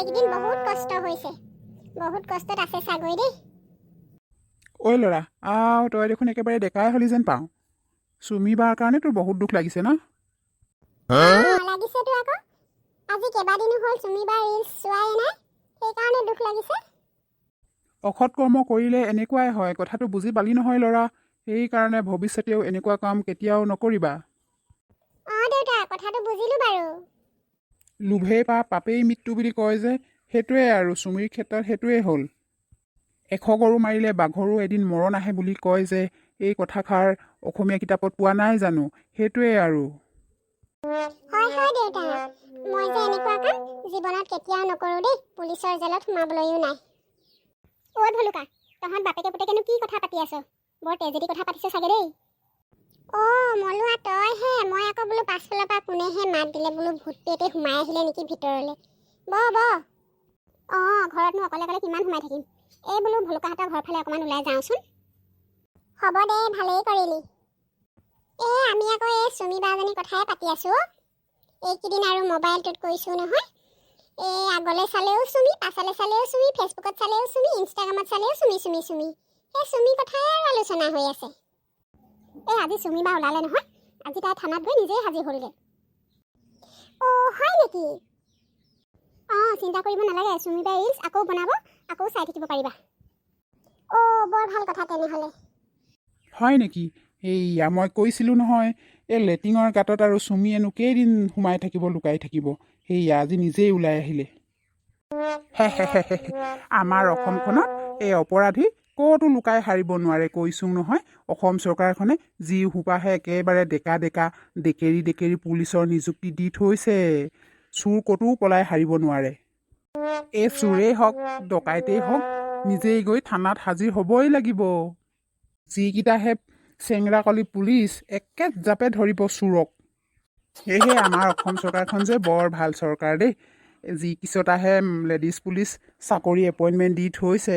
এইকেইদিন বহুত কষ্ট হৈছে, বহুত কষ্টত আছে চাগৈ দেই। ঐ ল'ৰা, আও তই দেখোন একেবাৰে ডেকাই হ'লি যেন পাওঁ। চুমি বাৰ কাৰণে তোৰ বহুত দুখ লাগিছে ন? অঁ, লাগিছেতো আকৌ। আজি কেইবাদিনো হ'ল চুমি বাৰ ৰিলচ চোৱাই নাই, সেইকাৰণে দুখ লাগিছে। অসৎ কৰ্ম কৰিলে এনেকুৱাই হয়, কথাটো বুজি পালি নহয় ল'ৰা? সেইকাৰণে ভৱিষ্যতেও এনেকুৱা কাম কেতিয়াও নকৰিবা। অঁ দেউতা, কথাটো বুজিলোঁ বাৰু। লোভেই পাপ পাপেই মৃত্যু বুলি কয় যে, সেইটোৱে আৰু চুমিৰ ক্ষেত্ৰত সেইটোৱেই হ'ল। 100 গৰু মাৰিলে বাঘৰো এদিন মৰণ আহে বুলি কয় যে, এই কথাষাৰ অসমীয়া কিতাপত পোৱা নাই জানো? সেইটোৱে আৰু। হয় হয় দেউতা, মই যে এনেকুৱা কাম জীৱনত কেতিয়াও নকৰোঁ দেই, পুলিচৰ জেলত সোমাবলৈও নাই। ঐ ভলুকা, তহঁত বাপেকে পুতেকেনো কি কথা পাতি আছ? বৰ ট্ৰেজেডি কথা পাতিছ চাগে দেই। অ' মলোৱা তইহে, মই আকৌ বোলো পাছফালৰ পৰা কোনেহে মাত দিলে, বোলো ভূত পেটে সোমাই আহিলে নেকি ভিতৰলৈ। ব ব। অঁ, ঘৰতনো অকলে অকলে কিমান সোমাই থাকিম, এই বোলো ভলুকাহঁতৰ ঘৰ ফালে অকণমান ওলাই যাওঁচোন। হ'ব দে, ভালেই কৰিলি। এই আমি আকৌ এই চুমি বাজনীৰ কথাই পাতি আছোঁ অ'। এইকেইদিন আৰু মোবাইলটোত কৈছোঁ নহয়, এই আগলৈ চালেও চুমি, পাছলৈ চালেও চুমি, ফেচবুকত চালেও চুমি, ইনষ্টাগ্ৰামত চালেও চুমি চুমি চুমি, সেই চুমি কথাই আৰু আলোচনা হৈ আছে। এই আজি চুমি বা ওলালে নহয়, আজি তাই থানাত গৈ নিজেই হাজিৰ হ'লগৈ। অ' হয় নেকি? অঁ, চিন্তা কৰিব নালাগে, চুমি বাই ৰিলচ আকৌ বনাব, আকৌ চাই থাকিব পাৰিবা। অ' বৰ ভাল কথা তেনেহ'লে। হয় নেকি? এইয়া মই কৈছিলোঁ নহয়, এই লেটিঙৰ গাঁতত আৰু চুমিয়েনো কেইদিন সোমাই থাকিব, লুকাই থাকিব। সেইয়া আজি নিজেই ওলাই আহিলে। আমাৰ অসমখনত এই অপৰাধী ক'তো লুকাই সাৰিব নোৱাৰে, কৈছোঁ নহয়। অসম চৰকাৰখনে যি সোপাহে একেবাৰে ডেকা ডেকা ডেকেৰি ডেকেৰি পুলিচৰ নিযুক্তি দি থৈছে, চোৰ ক'তো পলাই সাৰিব নোৱাৰে। এই চোৰেই হওক ডকাইতেই হওক, নিজেই গৈ থানাত হাজিৰ হ'বই লাগিব। যিকেইটাহে চেংৰা কলি পুলিচ, একে জাপে ধৰিব চোৰক। সেয়েহে আমাৰ অসম চৰকাৰখন যে বৰ ভাল চৰকাৰ দেই। যি কিছুটাহে লেডিজ পুলিচ চাকৰি এপইণ্টমেণ্ট দি থৈছে,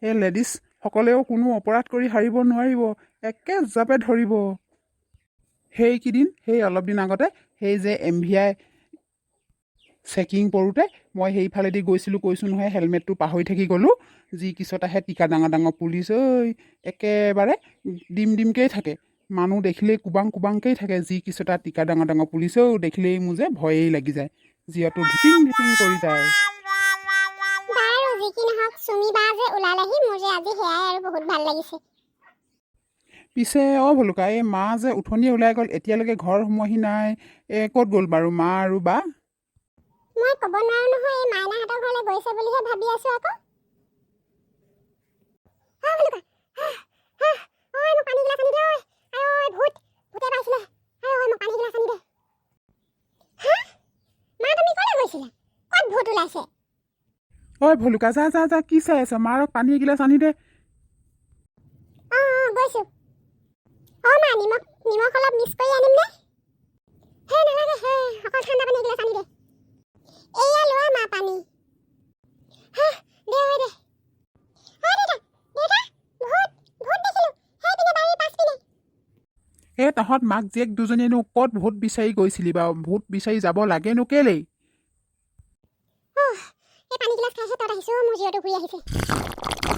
এই লেডিজসকলেও কোনো অপৰাধ কৰি সাৰিব নোৱাৰিব, একে জাপে ধৰিব। সেইকেইদিন, সেই অলপ দিন আগতে সেই যে এমভিআই চেকিং কৰোঁতে মই সেইফালেদি গৈছিলোঁ, কৈছোঁ নহয়, হেলমেটটো পাহৰি থাকি গ'লোঁ। যি কিছুটাহে টিকা ডাঙৰ ডাঙৰ পুলিচ ঐ, একেবাৰে ডিম ডিমকেই থাকে, মানুহ দেখিলেই কুবাং কুবাংকেই থাকে। যি কিছুটা টিকা ডাঙৰ ডাঙৰ পুলিচ ঔ, দেখিলেই মোৰ যে ভয়েই লাগি যায়, জিঅটো ঢিপিং ঢিপিং কৰি যায়। বাৰু যি কি নহওক, চুমি বা যে ওলালেহি, মোৰ যে আজি সেয়াই আৰু বহুত ভাল লাগিছে। পিছে অ' ভলুকা, এই মা যে উঠনিয়ে ওলাই গ'ল, এতিয়ালৈকে ঘৰ সোমোৱাহি নাই, এই ক'ত গ'ল বাৰু মা আৰু বা? মই ক'ব নোৱাৰো নহয়, এই মাইনাহঁতৰ ঘৰলৈ গৈছে বুলিহে ভাবি আছো আকৌ। অ ভলুকা, ঐ মোক পানী গিলাচ আনি দে ঐ। আই ঐ, ভূত, ভূতে পাইছিলে। আই ঐ, মোক পানী গিলাচ আনি দে। হা মা, তুমি ক'লৈ গৈছিলা? ক'ত ভূত ওলাইছে? ঐ ভলুকা, যা যা যা, কি চাই আছ? মাৰক পানী এগিলাচ আনি দে। অঁ অঁ, গৈছোঁ। অঁ মা, নিমখ নিমখ অলপ মিক্স কৰি আনিম নে? হে নালাগে, হে অকল ঠাণ্ডা পানী এগিলাচ আনি দে। এয়া লোৱা মা পানী। হা দে ঐ দে। অ দেউতা, দেউতা, ভূত, ভূত দেখিলোঁ সেইপিনে বাৰীৰ পাছপিনে। এই তহঁত মাক জীয়েক দুজনীয়েনো ক'ত ভূত বিচাৰি গৈছিলি বাৰু? ভূত বিচাৰি যাব লাগেনো কেলেই? অহ, এই পানী গিলাচ খাইহে তত আহিছোঁ, মোৰ জিৰটো ঘূৰি আহিছে।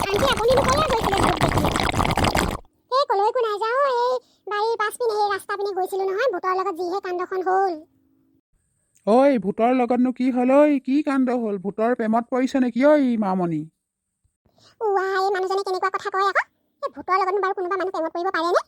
আনকি আপুনিনো ক'লৈ গৈছিলে ভূত দেখি? এই ক'লৈকো নাই যাওঁ, এই বাৰীৰ পাছপিনে এই ৰাস্তা পিনে গৈছিলোঁ নহয়, ভূতৰ লগত যিহে কাণ্ডখন হ'ল। ঐ ভূতৰ লগতনো কি হ'ল ঐ? কি কাণ্ড হ'ল? ভূতৰ প্ৰেমত পৰিছ নেকি ঐ মামণি? উৱা, এই মানুহজনে কেনেকুৱা কথা কয় আকৌ। এই ভূতৰ লগতনো বাৰু কোনোবা মানুহ প্ৰেমত পৰিব পাৰেনে?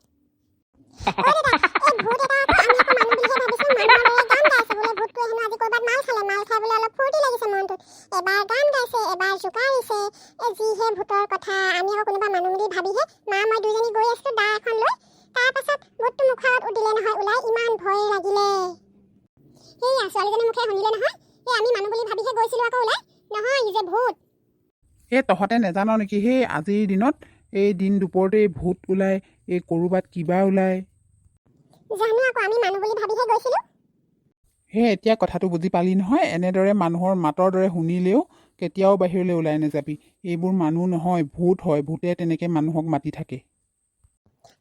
ঐ দেউতা, এই ভূত এটা আকৌ আমি আকৌ মানুহ বুলিহে ভাবিছোঁ, মানুহৰ দৰে গান গাইছে বোলে। ভূতটোৱে হেনো আজি ক'ৰবাত মাল খালে, মাল খাই বোলে অলপ ফূৰ্তি লাগিছে মনটোত, এবাৰ গান গাইছে, এবাৰ জোকাৰিছে। এই যিহে ভূতৰ কথা, আমি আকৌ কোনোবা মানুহ বুলি ভাবিহে মা মই দুইজনী গৈ আছিলোঁ দা এখন লৈ। তাৰপাছত ভূতটো মুখৰ আগত উদিলে নহয় ওলাই, ইমান ভয় লাগিলে। সেয়া ছোৱালীজনীৰ মুখে শুনিলে নহয়, এই আমি মানুহ বুলি ভাবিহে গৈছিলোঁ আকৌ ওলাই, নহয় ই যে ভূত। এই তহঁতে নেজান নেকি, সেই আজিৰ দিনত এই দিন দুপৰতেই ভূত ওলায়, এই ক'ৰবাত কিবা ওলায়। জানো আকৌ, আমি মানুহ বুলি ভাবিহে গৈছিলোঁ। সেই এতিয়া কথাটো বুজি পালি নহয়? এনেদৰে মানুহৰ মাতৰ দৰে শুনিলেও কেতিয়াও বাহিৰলৈ ওলাই নাযাবি। এইবোৰ মানুহ নহয়, ভূত হয়। ভূতে তেনেকৈ মানুহক মাতি থাকে।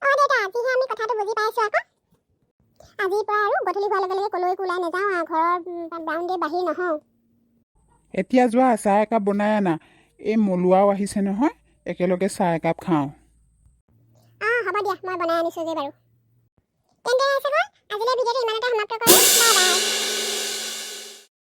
অ দেউতা, আজিহে আমি কথাটো বুজি পাইছোঁ আকৌ। আজিৰ পৰা আৰু গধূলি হোৱাৰ লগে লগে ক'লৈকো ওলাই নাযাওঁ আৰু, ঘৰৰ বাউণ্ডেৰী বাহিৰ নহওঁ। এতিয়া যোৱা, চাহ একাপ বনাই আনা। এই মলুৱাও আহিছে নহয়, একেলগে চাহ একাপ খাওঁ। অঁ, হ'ব দিয়া, মই বনাই আনিছোঁ যে বাৰু। তেন্তে ৰাইজসকল, আজিলৈ ভিডিঅ'টো ইমানতে সমাপ্ত কৰোঁ। Bye bye.